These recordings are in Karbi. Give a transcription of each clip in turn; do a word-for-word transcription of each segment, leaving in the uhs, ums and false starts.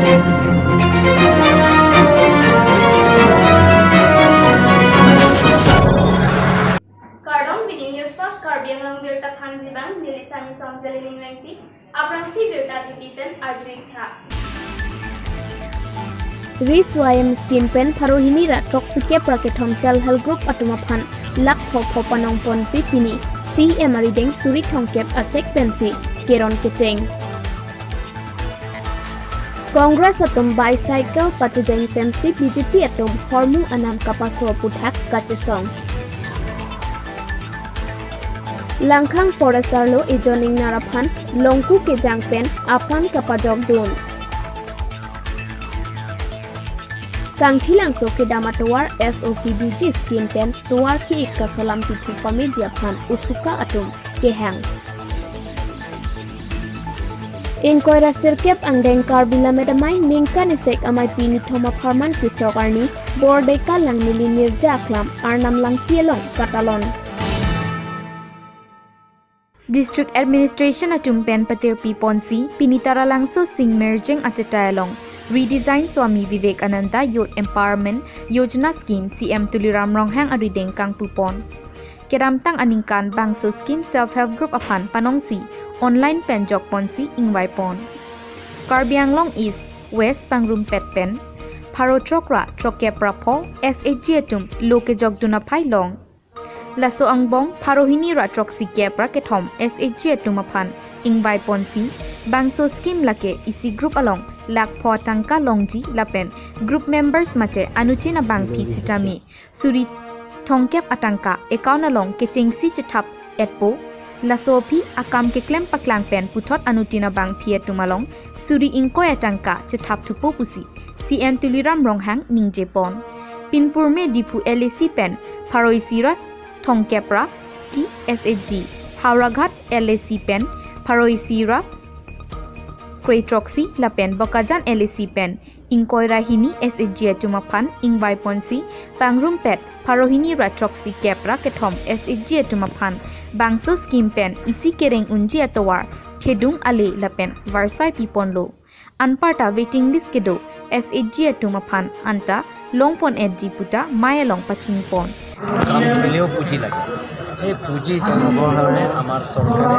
Kardom, pini News Fast Karbi Anglong birta thanji abang, neli Sami Song Jalining Wengpi, aphrangsi birta thepi pen arju-ik tha. Ri Swayam scheme pen pharo hini ra throksi kep ra kethom self help group atum aphan lakh pho pho panong ponsi pini C E M arideng suri thomkep a cheque pensi keron kecheng. Congress atum bicycle pachejeng pensi B J P atum hormu anam kapaso aputhak kachesong. Langkhang Forest Arlo ejoning nar aphan longku kejang pen aphan kapajokdun. Kangthilangso kedam atovar S O P D G scheme pen tovar ke-ik kasalam pithu pameji aphan usuka atum kehang. Ingkoi ra sirkep angdeng Karbi Lammet Amei ningkan isek amei pini thom apharman kechok arni Bordeka Langnili Nirja Aklam Arnam Langpi along katalon. District Administration atum pen patirpi ponsi pini Taralangso Sing Merjeng achatai along redesign Swami Vivekananda Youth Empowerment Yojana Scheme C M Tuliram Ronghang arideng kangpu pon. Kedamtang aningkan bangso scheme self help group aphan panongsi online pen jok ponsi ingvai pon. Karbi Anglong East West pangrumpet pen pharo throk ra throkkep ra pho S H G atum lo kejokdun aphai long. Laso angbong pharo hini ra throksi kep ra kethom S H G atum aphan ingvai ponsi bangso scheme lake isi group along lakh pho atangka longji lapen group members mate anuttin abangpi sitame suri thomkep atangka account along kechengsi chethap etpo. Laso aphi akam keklem paklang pen puthot anuttin abangpi atum along suri ingkoi atangka chethap thupo pusi C M Tuliram Ronghang ningje pon. Pinpurme Diphu L A C pen pharo isi ra thomkep ra kep S H G, Howraghat L A C pen pharo isi ra kre throksi lapen Bokajan L A C pen ingkoi ra hini S H G atum aphan ingvai ponsi pangrumpet pharo hini ra throksi kep ra kethom S H G atum aphan bangso scheme pen isi kereng unji atovar thedung ale lapen varsai pi ponlo. Anparta waiting list kedo S H G atum aphan anta long pon etji puta mei along pachini pon. কাম কৰিলেও পুঁজি লাগে। এই পুঁজি তেওঁলোকৰ কাৰণে আমাৰ চৰকাৰে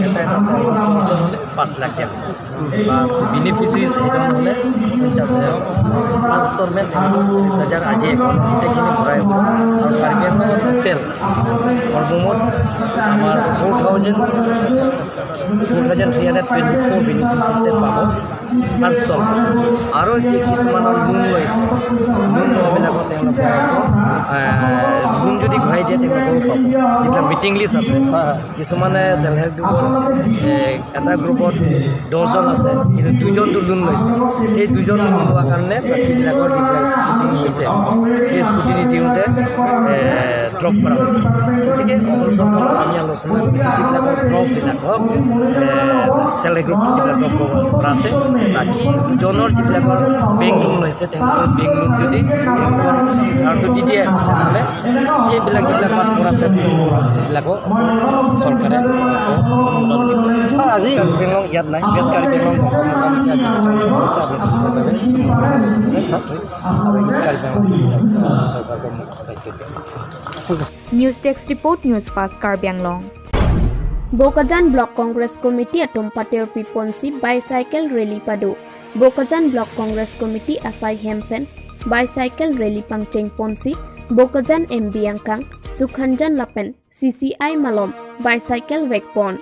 এটা এটা চেল্ফ হেল্প গ্ৰুপ এজন হ'লে পাঁচ লাখ দিয়া হ'ব বা বেনিফিচিয়াৰিজ এজন হ'লে পঞ্চাছ হাজাৰ, ফাৰ্ষ্ট ইনষ্টলমেণ্ট তেওঁলোকক পঁচিছ হাজাৰ আজি একাউণ্টত গোটেইখিনি ভৰাই হ'ব। আৰু কাৰ্বি আংলঙত টোটেল সৰ্বমুঠ আমাৰ four thousand four thousand three hundred twenty four বেনিফিচিয়াৰিজে পাব ফাৰ্ষ্ট ইনষ্টলমেণ্ট। আৰু যি কিছুমানৰ লোন লৈছে, লোন লোৱাবিলাকক তেওঁলোকে আকৌ, এ, লোন যদি ঘূৰাই দিয়ে তেওঁলোকেও পাব। যিবিলাক ৱেইটিং লিষ্ট আছে, কিছুমানে চেল্ফ হেল্প গ্ৰুপত, এ, এটা গ্ৰুপত দহজন আছে, কিন্তু দুজনটো লোন লৈছে। সেই দুজন লোন লোৱাৰ কাৰণে বাকীবিলাকৰ যিবিলাক স্কুটি লৈছে, সেই স্কুটি নিদিওঁতে, এ, ড্ৰপ কৰা হৈছে। গতিকে অসম চৰকাৰক আমি আলোচনা কৰিছোঁ, যিবিলাকৰ ড্ৰপবিলাকক, এ, চেল্ফ হেল্প গ্ৰুপ যিবিলাক ড্ৰপ কৰা আছে, বাকী দুজনৰ যিবিলাকৰ বেংক লোন লৈছে, তেওঁলোকে বেংক লোন যদি তেওঁলোকৰ ধাৰটো দি দিয়ে, তেনেহ'লে সেইবিলাক যিবিলাক পাঠ কৰা আছে, সেইবিলাকক চৰকাৰে অনুদান দিব। ছাৰ, আজি কাৰ্বি আংলং ইয়াত নাই, ৱেষ্ট কাৰ্বি আংলং দমদম মুকামুখি আজি কৰিছে, আমি বুজিব লাগে। আৰু ইষ্ট কাৰ্বি আংলং চৰকাৰৰ মুখ্য দায়িত্ব দিয়া হৈছে। News Desk Report, News Fast Karbi Anglong. Bokajan Block Congress Committee atum patirpi ponsi bicycle rally pado. Bokajan Block Congress Committee asai hem pen bicycle rally pangcheng ponsi Bokajan M B angkang Sukhanjan lapen C C I malom bicycle vek pon.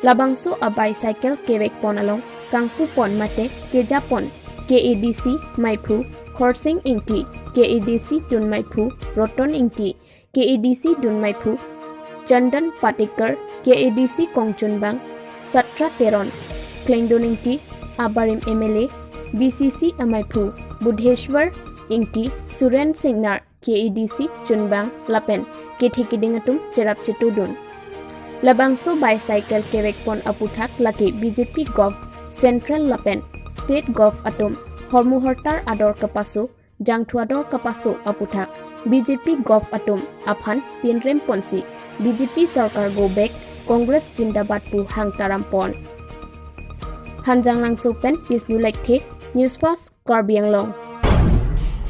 Labangso a bicycle kevek pon along kangpu pon mate keja pon K A D C maiphu Khorsing Ingti, K A D C dun maiphu Roton Ingti, K A D C dun maiphu Chandan Patikar, K A D C kongchunbang Satra Teron, Klengdon Ingti, abarim M L A, B C C amaiphu Budheshwar Ingti, Suren Singnar, K A D C chunbang lapen kethe keding atum cherap chetudun. Labangso bicycle kevek pon aputhak lake B J P Gov Central lapen State Gov atum hormu hortar ador kapaso, jangthu ador kapaso aputhak B J P Gov atum aphan pinrem ponsi B J P sorkar go back, Congress jindabad pu hang taram pon. Hanjanglangso pen Bisnu Lekthe, News Fast, Karbi Anglong.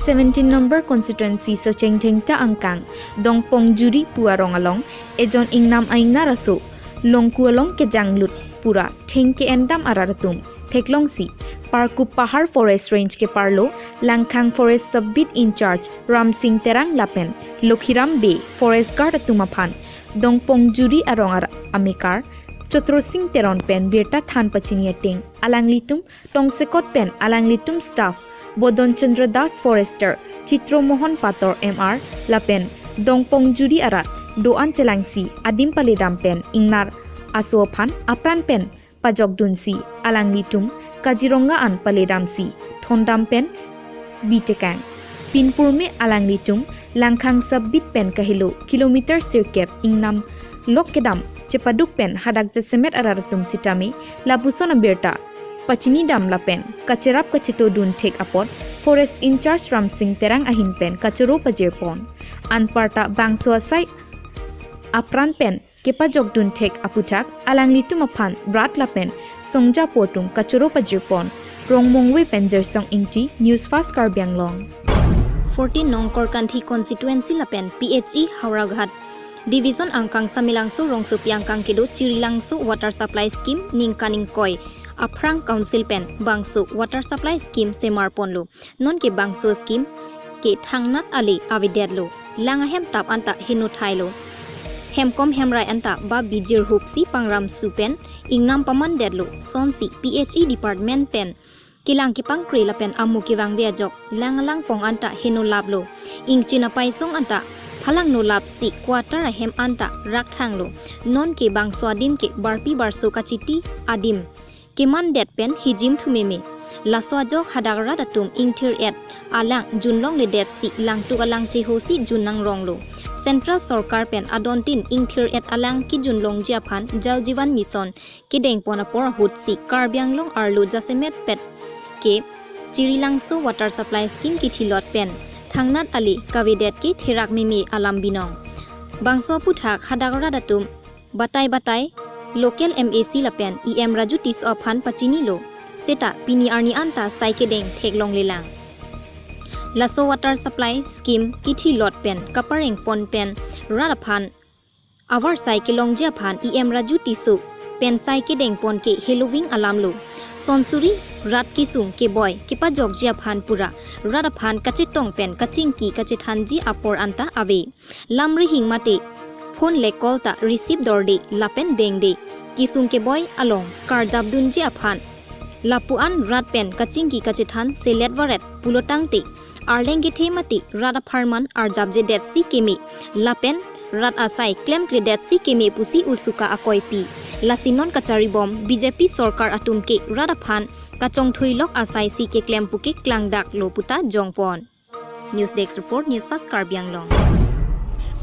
Seventeen number constituency Socheng Thengta angkang Dongpongjuri pu arong along ejon ingnam a-ingnar aso Longku along kejanglut pura theng ke-endam arat atum theklongsi Parkup Pahar Forest Range keparlo Langkhang Forest Sub Beat in-charge Ramsing Terang lapen Lokhiram Bey Forest Guard atum aphan Dongpongjuri arong ar amekar Chotrosing Teron pen birta than pachini ateng alanglitum tongsekot pen alanglitum staff Bodon Chandra Das, Forester Chitro Mohan Pator M R lapen Dongpongjuri arat do-an chelangsi adim paledam pen ingnar aso aphan apran pen pajokdunsi alanglitum Kaziranga an paledamsi thondam pen bitekang. Pinpurme alanglitum Langkhang Sub Beat pen kahelo kilometer sirkep ingnam lok kedam chepaduk pen hadak jasemet arat atum sitame lapuson abirta pachinidam lapen kacherap kachetodun thek apot Forest in-charge Ramsing Terang ahin pen kachoro pajirpon. Anparta bangso asai apran pen kepajokdun thek aputhak alanglitum aphan rat lapen songja apo atum kachoro pajirpon. Rongmongve pen Jersong Ingti, News Fast Karbi Anglong. Fourteen nong Korkanthi constituency lapen P H E Howraghat Division angkang Samelangso rongsopi angkang kedo Chirilangso Water Supply Scheme ningkan ingkoi aphrang Council pen bangso Water Supply Scheme semarponlo. Nonke bangso scheme ke thangnat ale avedetlo. Lang ahem tap anta heno thailo. Hemkom hemrai anta ba bijir hupsi pangram su pen ingnam pamandetlo. Sonsi P H E department pen kelang kepangkre lapen amu kevangve ajok lang alangpong anta heno laplo. Ingchin apaisong anta phalangno lapsi quarter ahem anta rakthanglo. Nonke bangso adim ke barpi barso kachiti adim kemandet pen hijim thumeme. Laso ajok hadak rat atum ingthir-et alang junlongledetsi langtuk alang chehosi jun nangronglo. Central Sorkar pen adontin ingthir-et alang kejunlongji aphan Jal Jeevan Mission kedengpon apor ahutsi Karbi Anglong arlo jasemet pet ke Chirilangso Water Supply Scheme kithilot pen thangnat ale kavedet ke therak meme alam binong. Bangso aputhak hadak rat atum batai batai local M A C lapen E M Raju Tisso aphan pachinilo. Seta pini arni anta sai kedeng theklonglelang. Laso Water Supply Scheme kithilot pen kaparengpon pen rat aphan avarsai kelongji aphan E M Raju Tisso pen sai kedengpon ke heloving alamlo. Sonsuri rat kesung keboi kepajokji aphan pura rat aphan kachetong pen kachingki kachethanji apor anta ave. Lam rihing mate phone le call ta receive dorde lapen dengde. Kesung keboi along karjapdunji aphan lapu-an rat pen kachingki kachethan selet varet pulotangte arleng kethe mate rat apharman arjapjedetsi keme lapen rat asai klemkledetsi keme pusi usuka akoipi. Lasi non kacharibom B J P sorkar atum ke rat aphan kachongthuilok asaisi keklem puke klangdaklo puta jongpon. News Desk Report, News Fast Karbi Anglong.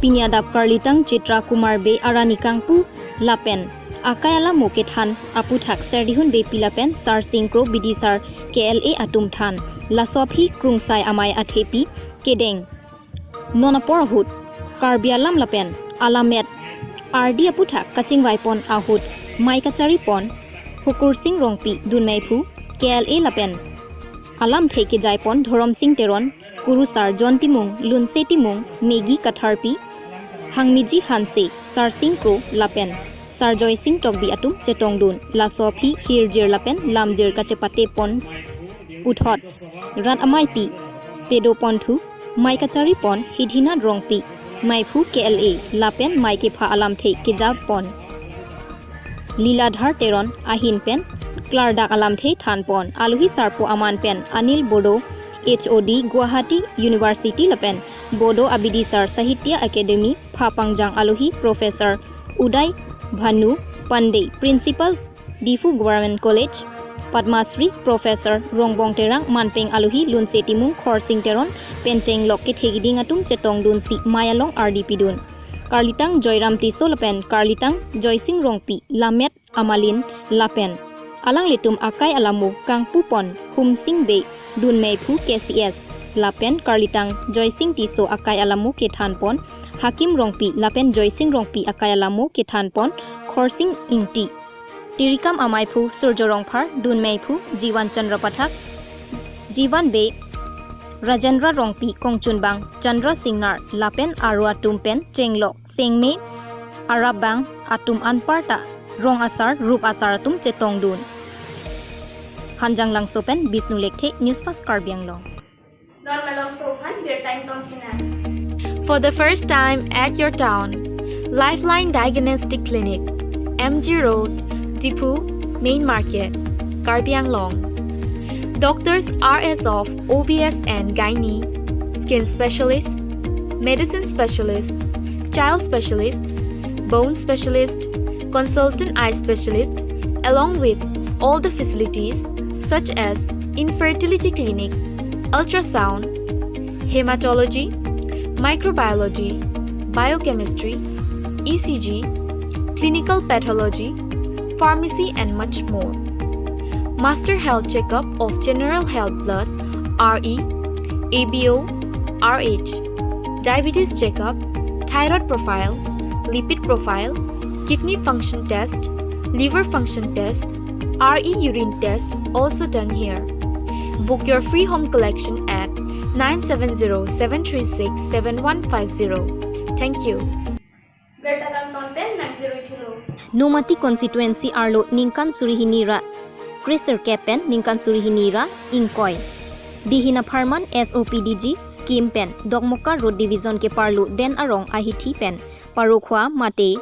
Pini adap Karlitang Chitra Kumar Bey arani kangpu lapen akai alamo kethan aputhak Serdihun Beypi lapen Sarsing Kro B D sar K L A atum than. Laso aphi Krungsai Amei athepi kedeng. Non apor ahut Karbi alam lapen alamet ardi aputhak kachingvaipon ahut mei kacharipon Hukursing Rongpi dunmeiphu K L A lapen alamthe kejaipon Dhoromsing Teron, Kurusar John Timung, Lunse Timung, Megi Katharpi, Hangmiji Hanse, Sarsing Kro lapen Sarjoysing Tokbi atum chetongdun. Laso aphi hirjir lapen lamjir kachepatepon puthot rat ameipi pedoponthu, mei kacharipon Hidhinath Rongpi, meiphu K L A lapen mei kepha alamthe kejapon Liladhar Teron ahin pen klardak alamthe thanpon. Alohi sarpo aman pen Anil Bodo, H O D, Guwahati University lapen Bodo Abidi Sar Sahitya Academy phapangjang alohi Professor Uday Bhanu Pandey, Principal Diphu Government College, Padma Shri Professor Rongbong Terang, manpeng alohi Lunse Timung, Khorsing Teron pen chenglok kethe kiding atum chetongdunsi mei along ardi pidun. Karlitang Joyram Tisso lapen Karlitang Joysing Rongpi, Lamet Amalin lapen alanglitum akai alamo kangpupon Humsing Bey dunmeiphu K C S lapen Karlitang Joysing Tisso akai alamo kethanpon Hakim Rongpi lapen Joysing Rongpi akai alamo kethanpon Khorsing Ingti. Tirikam amaiphu Surjo Rongphar, dunmeiphu Jiwan Chandra Pathak, Jiwan Bey, Rajendra Rongpi, kongchunbang Chandra Singnar lapen aro atum pen chenglok sengme arabang atum anparta rong asar rup asar atum chetongdun. Hanjanglangso pen Bisnu Lekthe, News Fast Karbi Anglong. Non malomso aphan birta ingtonsinang. For the first time at your town, Lifeline Diagnostic Clinic, M G Road, Diphu, Main Market, Karbi Anglong. Doctors are as of O B S and Gynae, Skin Specialist, Medicine Specialist, Child Specialist, Bone Specialist, Consultant Eye Specialist, along with all the facilities such as Infertility Clinic, Ultrasound, Hematology, Microbiology, Biochemistry, E C G, Clinical Pathology, Pharmacy and much more. Master Health Checkup of General Health Blood, R E, A B O, R H, Diabetes Checkup, Thyroid Profile, Lipid Profile, Kidney Function Test, Liver Function Test, R E Urine Test also done here. Book your free home collection at nine seven zero seven three six seven one five zero. Thank you. Birta lam non pen nangcherui thulo. Nomati constituency arlo ningkan suri hini ra kre sirkep pen ningkan suri hini ra ingkoi dihin apharman S O P D G scheme pen Dokmoka Road Division keparlo Den Arong ahithi pen Parokhua mate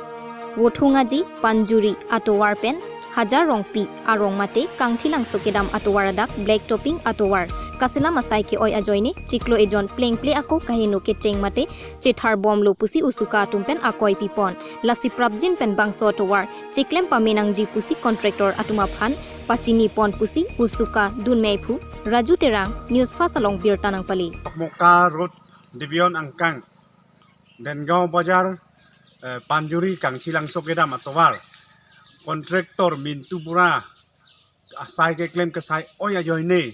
Vothungaji Panjuri atovar pen Hajar Rongpi arong mate Kangthilangso kedam atovar adak black topping atovar kaselam asai ke-oi ajoine chiklo ejon plengple ako kaheno kecheng mate chethar bomlo pusi usuka atum pen akoi pipon. Lasi prapjin pen bangso atovar cheklem pame nangji pusi contractor atum aphan pachini pon pusi usuka dunmeiphu Raju Terang News Fast along birta nangpali. Moka Road Division angkang Dengaon Bajar, eh, Panjuri Kangthilangso kedam atovar contractor Mintu Bura asai keklem kesai oi ajoine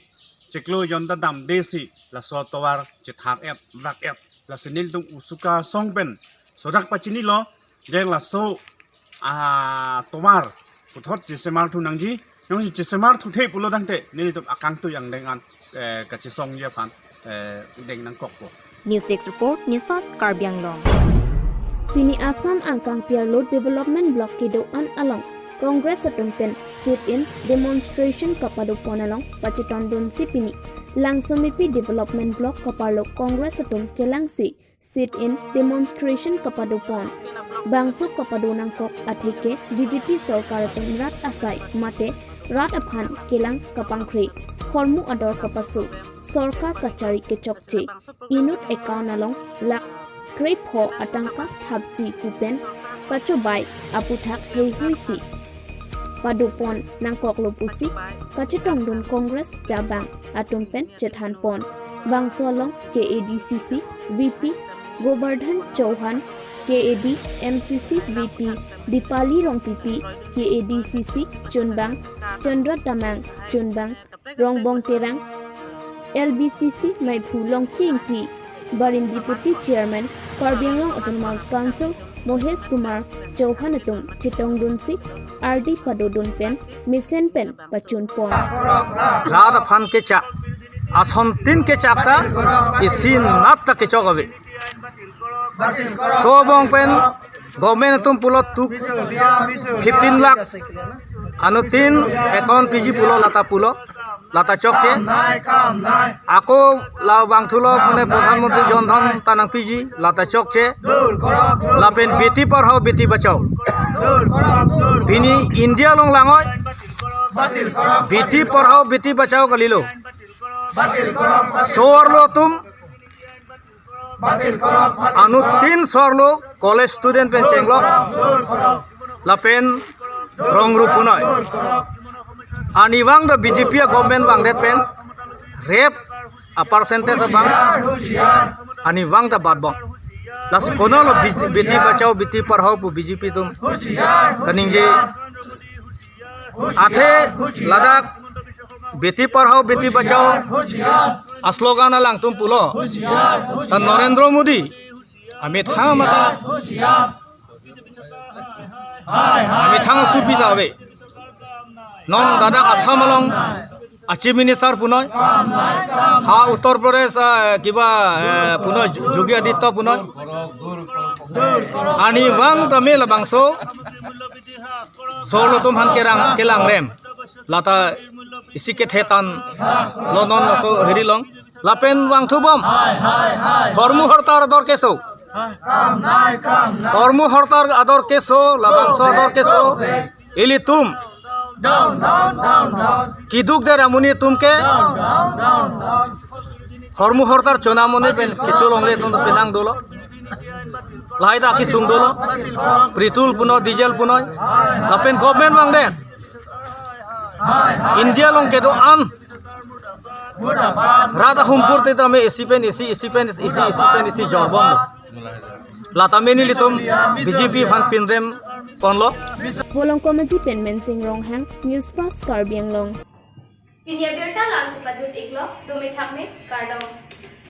chiklo jonta damde si laso atovar chethar et rak et, lasi nelitum usuka asong pen sodak pachinilo je laso atovar puthot chesemar thu nangji, nangsi chesemar thuthe pulo tangte nelitum akangtui angdeng an, eh, kachesongji aphan, eh, deng nangkokpo. News Desk Report, News Fast Karbi Anglong. Pini Assam angkang Piarlo Development Block kedo-an along Congress atum pen sit-in demonstration kapado pon along pachetongdunsi pini Langsomepi Development Block kaparlo Congress atum chelangsi sit-in demonstration kapado pon. Bangso kapado nangkok atheke B J P sorkar atum rat asai mate rat aphan kelang kapangkre, hormu ador kapaso, sorkar kachari kechokche, inut account along lakh krepho atangka thapji pu pen pachobai aputhak heihuisi pado pon nangkoklo pusi kachetongdun Congress jabang atum pen chethan pon. Bangso along K A D C C V P Govardhan Chauhan, K A D M C C V P Dipali Rongpipi, K A D C C chunbang Chandra Tamang, chunbang Rongbong Terang, L B C C meiphu Longki Ingti, barim Deputy Chairman Karbi Anglong Autonomous Council Mohesh Kumar Chauhan atum chetongdunsi ardi padodun pen mesen pen pachun pon. Rat aphan kechak, asontin kechak ta, isinat ta kechok ave. Laso abang pen government atum pulo tu fifteen lakhs, anuttin account piji pulo, lata pulo, lata chokche. Ako la vangthulo mane Pradhan Mantri Jan Dhan ta nangpiji, lata chokche. Lapen Beti Padhao Beti Bachao. Pini India along lang-oi. Beti Padhao Beti Bachao kalilo. Laso arlo atum anuttin laso arlo college student pen chenglok lapen rong rup punoi. Arnivang ta B J P a government vangdet pen rape a percentage abang arnivang ta batbom. Lasi konatlo Be-, Beti Bachao Beti Padhao pu B J P atum kaningje. Athe ladak Beti Padhao Beti Bachao a slogan alangtum pulo, ta Narendra Modi amethang mata, amethang supi ta ave. Non ladak Assam along a Chief Minister punoi, ha Uttar Pradesh, ah, kiba, eh, punoi, Yogi Aditya punoi. Arnivang tame labangso solo atum aphan kerang kelang rem. Lata isi kethe tan lo non laso heri along. Lapen vangthu bom. Hormu hortar ador keso. Hormu hortar ador keso, labangso ador keso. Ilitum. Kiduk der amonit atum ke. Hormu hortar chona amonit pen kecho longle atum penang dolo. Lahai ta kesung dolo. Petrol punoi, diesel punoi. Lapen government vang den. India along kedo-an rat ahum pur te tame isi pen isi, isi pen isi, isi pen isi jorbom. Lata meni ilitum B J P aphan pinrem ponlo. Bolong Komaji pen Mensing Ronghang, News Fast Karbi Anglong. Pini abirta la-ansi pajut iklo, dome thakme, kardom.